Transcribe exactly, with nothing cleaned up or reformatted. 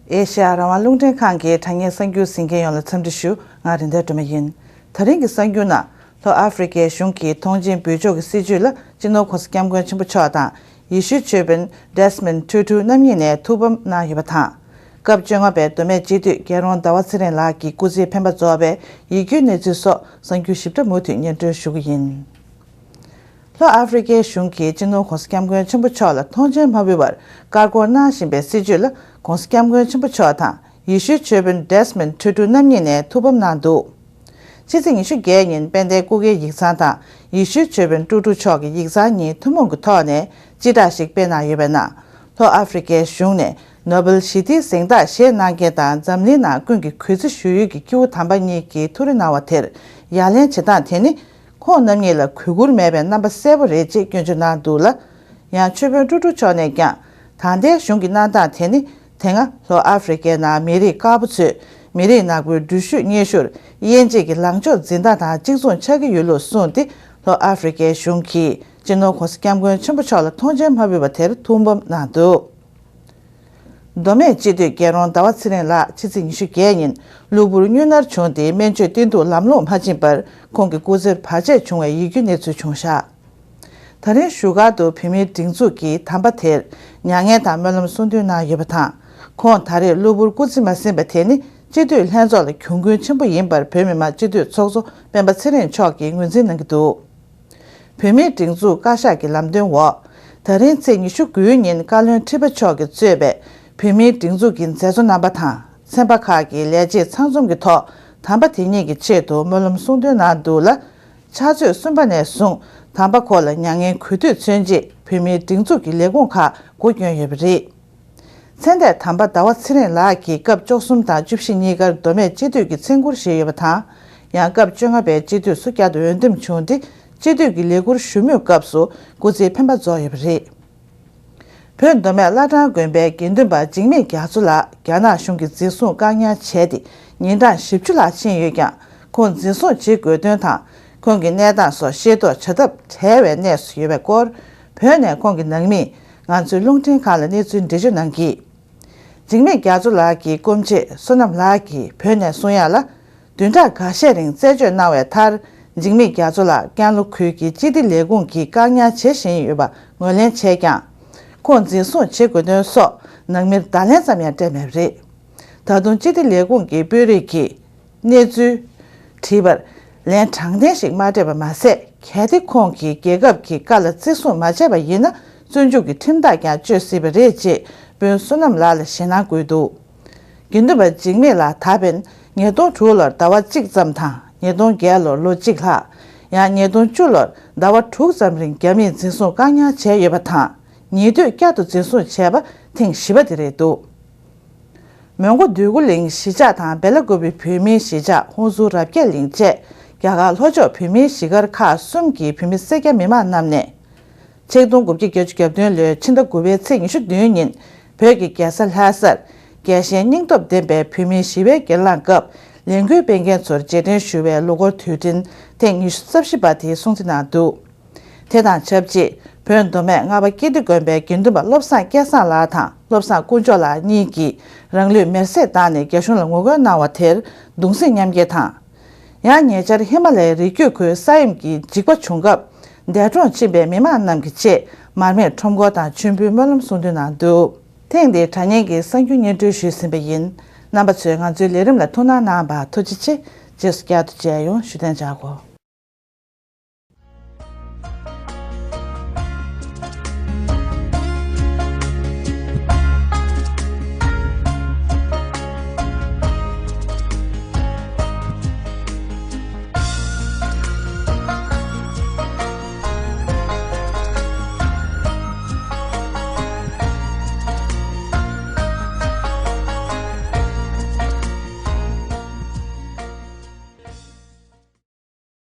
ཨེ་ཤ་ཡ་རང་དབང་རླུང་འཕྲིན་ཁང་གི་དྲ་བརྙན་གསར་འགྱུར་གཟིགས་མཁན་ཡོངས་ལ་འཚམས་འདྲི་ཞུ། ང་རིན་ལྡན་སྒྲོལ་མ་ཡིན། ད་རིང་གི་གསར་འགྱུར་ནང་། ལྷོ་ཨ་ཧྥེ་རི་ཁའི་གཞུང་གིས་ཐོངས་མཆན་འབུལ་ཕྱོགས་ཀྱི་སྲིད་བྱུས་ལ་སྤྱི་ནོར་༸གོང་ས་༸སྐྱབས་མགོན་ཆེན་པོ་མཆོག་དང་ཡེ་ཤུའི་ཆོས་དཔོན་Desmond Tutu་རྣམ་གཉིས་ནས་ཐུགས་ཕམ་གནང་ཡོད་པ་དང་། སྐབས་བཅོ་ལྔ་པའི་མདོ་སྨད་སྤྱི་འཐུས་རྒྱལ་རོང་ཟླ་བ་ཚེ་རིང་ལགས་ཀྱི་སྐུ་ཚེའི་འཕེན་པ་རྫོགས་པའི་ཡིད་སྐྱོའི་གནས་ཚུལ་སོགས་གསར་འགྱུར་ཞིབ་ཕྲ་མུ་མཐུད་སྙན་སྒྲོན་ཞུ་གི་ཡིན། ལྷོ་ཨ་ཧྥེ་རི་ཁའི་གཞུང་གིས་སྤྱི་ནོར་༸གོང་ས་༸སྐྱབས་མགོན་ཆེན་པོ་མཆོག་ལ་ཐོངས་མཆན་མ་འབུལ་བར་བཀའ་བཀོད་གནང་བཞིན་པའི་སྲིད་བྱུས་ལ་༸གོང་ས་༸སྐྱབས་མགོན་ཆེན་པོ་མཆོག་དང་ཡེ་ཤུའི་ཆོས་དཔོན་Desmond Tutu་རྣམ་གཉིས་ནས་ཐུགས་ཕམ་གནང་འདུག། ཕྱི་ཚེས་ཉི་ཤུ་བརྒྱད་ཉིན་དཔལ་ལྡན་སྐུ་སྒེར་ཡིག་ཚང་དང་ཡེ་ཤུའི་ཆོས་དཔོན་ཀྲུ་ཀྲུ་མཆོག་གི་ཡིག་ཚང་གཉིས་ཐུན་མོང་གི་ཐོག་ནས་སྤྱི་བསྒྲགས་ཤིག་སྤེལ་གནང་ཡོད་པའི་ནང་། ལྷོ་ཨ་ཧྥེ་རི་ཁའི་གཞུང་ནས་ནོ་བེལ་ཞི་བདེའི་གཟེངས་རྟགས་བཞེས་གནང་མཁན་དང་འཛམ་གླིང་ནང་ཀུན་གྱིས་གུས་བརྩི་ཞུ་ཡུལ་གྱི་སྐྱེས་བུ་དམ་པ་གཉིས་ཀྱིས་ཐུགས་རེ་གནང་བ་དེར་ཡ་ལན་བྱེད་སྟངས་དེ་ནི། ཁོང་རྣམ་གཉིས་ལ་གུས་བཀུར་མེད་པའི་རྣམ་པ་གསལ་པོ་རེད་ཅེས་སྐྱོན་བརྗོད་གནང་འདུག་ལ། ཡང་ཆོས་དཔོན་ཀྲུ་ཀྲུ་མཆོག་ནས་ཀྱང་། ད་ལྟའི་གཞུང་གི་གནང་སྟངས་དེ་ནི། དེ་སྔ་ལྷོ་ཨ་ཧྥེ་རི་ཁའི་ནང་མི་རིགས་དཀར་པོ་ཚོས་མི་རིགས་ནག་པོའི་འགྲུལ་བཞུད་སྙན་ཞུར་དབྱེ་འབྱེད་ཀྱི་ལངས་ཕྱོགས་འཛིན་སྟངས་དང་གཅིག་མཚུངས་ཆགས་ཀྱི་ཡོད་ལུགས་གསུངས་ཏེ། ལྷོ་ཨ་ཧྥེ་རི་ཁའི་གཞུང་གིས་སྤྱི་ནོར་༸གོང་ས་༸སྐྱབས་མགོན་ཆེན་པོ་མཆོག་ལ་ཐོངས་མཆན་མ་འབུལ་བ་དེར་ཐུགས་ཕམ་གནང་འདུག། མདོ་སྨད་སྤྱི་འཐུས་རྒྱལ་རོང་ཟླ་བ་ཚེ་རིང་ལགས་ཕྱི་ཚེས་ཉི་ཤུ་བརྒྱད་ཉིན་གློ་བུར་གཉུག་ནར་བྱུང་སྟེ་སྨན་བཅོས་བསྟེན་གཏུག་ལམ་ལྷོང་མ་ཕྱིན་པར་ཁོང་གི་སྐུ་ཚེར་བར་ཆད་བྱུང་བའི་ཡིད་སྐྱོའི་གནས་ཚུལ་བྱུང་བཞག། ད་རིང་བཞུགས་སྒར་དུ་བོད་མིའི་སྒྲིག་འཛུགས་ཀྱིས་དམ་པ་དེར་མྱ་ངན་དང་སྨོན་ལམ་གསུང་འདོན་གནང་ཡོད་པ་དང་། ཁོང་ད་རེས་གློ་བུར་སྐུ་ཚེ་མ་ཟིན་པ་དེ་ནི་སྤྱི་འཐུས་ལྷན་ཚོགས་ལ་གྱོང་གུན་ཆེན་པོ་ཡིན་པར་བོད་མི་མང་སྤྱི་འཐུས་ཚོགས་གཙོ་སྤེན་པ་ཚེ་རིང་མཆོག་གིས་ངོས་འཛིན་གནང་གི་འདུག། བོད་མིའི་སྒྲིག་འཛུགས་བཀའ་ཤག་གི་ལམ་སྟོན་འོག། ད་རིང་ཚེས་ཉི་ཤུ་དགུའི་ཉིན་བཀའ་བློན་ཁྲི་པ་མཆོག་གིས་གཙོས་པའི་བོད་མིའི་སྒྲིག་འཛུགས་ཀྱི་མཛད་གཙོ་རྣམ་པ་དང་ཚན་པ་ཁག་གི་ལས་བྱེད་ཚང་འཛོམས་ཀྱི་ཐོག་དམ་པ་དེ་ཉིད་ཀྱི་ཆེད་དུ་སྨོན་ལམ་གསུང་འདོན་གནང་འདུག་ལ། ཕྱག་ཚོད་གསུམ་པ་ནས་བཟུང་དམ་པ་ཁོང་ལ་མྱ་ངན་གུས་འདུད་མཚོན་ཆེད་བོད་མིའི་སྒྲིག་འཛུགས་ཀྱི་ལས་ཁུངས་ཁག་སྒོ་བསྐྱོན་ཡོད་པ་རེད། མཚན་ལྡན་དམ་པ་ཟླ་བ་ཚེ་རིང་ལགས་ཀྱིས་སྐབས་བཅུ་གསུམ་དང་བཅུ་བཞི་གཉིས་ཀར་མདོ་སྨད་སྤྱི་འཐུས་ཀྱི་མཚན་བཀུར་བཞེས་ཡོད་པ་དང་། ཡང་སྐབས་བཅོ་ལྔ་པའི་སྤྱི་འཐུས་སུ་བསྐྱར་དུ་འོས་འདེམས་བྱུང་སྟེ་སྤྱི་འཐུས་ཀྱི་ལས་འཁུར་ཞུ་མུས་སྐབས་སུ་སྐུ་ཚེའི་འཕེན་པ་རྫོགས་ཡོད་པ་རེད། བོད་མདོ་སྨད་བླ་བྲང་དགོན་པའི་དགེ་འདུན་པ་འཇིགས་མེད་རྒྱ་མཚོ་ལགས་རྒྱ་ནག་གཞུང་གིས་འཛིན་བཟུང་བཀག་ཉར་བྱས་ཏེ་ཉིན་གྲངས་བཞི་བཅུ་ལྷག་ཕྱིན་ཡོད་ཀྱང་། ཁོང་འཛིན་བཟུང་བྱེད་དགོས་དོན་དང་། ཁོང་གི་གནས་སྟངས་སོགས་ཤེས་རྟོགས་བྱ་ཐབས་བྲལ་བའི་གནས་སུ་ཡོད་པའི་སྐོར། བོད་ནས་ཁོང་གི་ནང་མིས་ང་ཚོའི་རླུང་འཕྲིན་ཁང་ལ་གནས་ཚུལ་འགྲེལ་བརྗོད་གནང་གིས། འཇིགས་མེད་རྒྱ་མཚོ་ལགས་ཀྱི་སྐུ་མཆེད་བསོད་ནམས་ལགས་ཀྱིས་བོད་ནས་གསུང་ཡག་ལ། བདུན་ཕྲག་འགའ་ཤས་རིང་རྩད་གཅོད་གནང་བའི་མཐར། འཇིགས་མེད་རྒྱ་མཚོ་ལགས་ཀན་ལྷོ་ཁུལ་གྱི་སྤྱི་བདེ་ལས་ཁུངས་ཀྱིས་བཀག་ཉར་བྱེད་བཞིན་ཡོད་པ་ངོས་ལེན་བྱས་ཀྱང་། ཁོང་འཛིན་བཟུང་བྱེད་དགོས་དོན་སོགས་ནང་མིར་བརྡ་ལན་ཙམ་ཡང་སྤྲད་མེད་པ་རེད། ད་དུང་སྤྱི་བདེ་ལས་ཁུངས་ཀྱི་དཔོན་རིགས་ཀྱིས། གནས་ཚུལ་དྲིས་པར་ལན་དྲང་བདེན་ཞིག་མ་སྤྲད་པ་མ་ཟད། གལ་ཏེ་ཁོང་གིས་རྒྱལ་ཁབ་ཀྱི་བཀའ་ལ་བརྩི་སྲུང་མ་བྱས་པ་ཡིན་ན། བཙོན་འཇུག་གི་ཁྲིམས་ཐག་ཀྱང་གཅོད་སྲིད་པ་རེད་ཅེས་དཔོན་བསོད་ནམས་ལགས་ལ་ཞེད་སྣང་བསྐུལ་འདུག། དགེ་འདུན་པ་འཇིགས་མེད་ལགས་ད་ཕན་ཉིས་སྟོང་དྲུག་ལོར་ཟླ་བ་གཅིག་ཙམ་དང་། ཉིས་སྟོང་བརྒྱད་ལོར་ལོ་གཅིག་ལྷག། ཡང་ཉིས་སྟོང་བཅུ་ལོར་ཟླ་བ་དྲུག་ཙམ་རིང་རྒྱ་མིས་འཛིན་བཟུང་བཀག་ཉར་བྱས་ཡོད་པ་དང་། ཉེ་དུས་བསྐྱར་དུ་འཛིན་བཟུང་བྱས་པ་ཐེངས་བཞི་པ་དེ་རེད་འདུག། མོན་གྷོ་འདོད་རྒུ་གླིང་གཞིས་ཆགས་དང་སྦེ་ལ་ཀོ་པི་བོད་མིའི་གཞིས་ཆགས་ཧུན་སུར་རབ་རྒྱས་གླིང་བཅས་རྒྱ་གར་ལྷོ་ཕྱོགས་བོད་མིའི་གཞིས་སྒར་ཁག་གསུམ་གྱི་བོད་མི་སེར་སྐྱ་མི་མང་རྣམས་ནས། ཆིག་སྟོང་དགུ་བརྒྱ་བརྒྱད་ཅུ་གྱ་བདུན་ལོའི་ཕྱི་ཟླ་དགུ་པའི་ཚེས་ཉི་ཤུ་བདུན་ཉིན་བོད་ཀྱི་རྒྱལ་ས་ལྷ་སར་རྒྱལ་ཞེན་སྙིང་སྟོབས་ལྡན་པའི་བོད་མིའི་ཞི་བའི་གྱེན་ལངས་སྐབས་ལས་འགུལ་སྤེལ་མཁན་ཚོར་རྗེས་དྲན་ཞུ་བའི་ལོ་འཁོར་དུས་དྲན་ཐེངས་ཉི་ཤུ་རྩ་བཞི་པ་དེ་སྲུང་བརྩི་གནང་འདུག། དེ་དང་ཆབས་ཅིག་བོད་མདོ་སྨད་རྔ་པ་ཀིརྟི་དགོན་པའི་དགེ་འདུན་པ་བློ་བཟང་སྐལ་བཟང་ལགས་དང་བློ་བཟང་དཀོན་མཆོག་ལགས་གཉིས་ཀྱིས་རང་ལུས་མེར་སྲེག་བཏང་ནས་རྒྱ་གཞུང་ལ་ངོ་རྒོལ་གནང་བ་དེར་གདུང་སེམས་མཉམ་སྐྱེད་དང་། ཡང་ཉེ་ཆར་ཧི་མ་ལ་ཡའི་རི་རྒྱུད་ཁུལ་ས་ཡོམ་གྱི་འཇིགས་པ་བྱུང་སྐབས་འདས་གྲོངས་ཕྱིན་པའི་མི་མང་རྣམས་ཀྱི་ཆེད་མར་མེར་ཁྲོམ་སྐོར་དང་མཆོད་འབུལ་སྨོན་ལམ་གསུང་འདོན་གནང་འདུག། ཐེངས་འདིའི་དྲ་བརྙན་གྱི་གསར་འགྱུར་སྙན་སྒྲོན་ཞུས་ཟིན་པ་ཡིན། རྣམ་པ་ཚོས་ང་ཚོའི་ལས་རིམ་ལ་ཐུགས་སྣང་གནང་བར་ཐུགས་རྗེ་ཆེ། རྗེས་སུ་བསྐྱར་དུ་མཇལ་ཡོང་། བཞུགས་གདན་འཇགས་དགོས།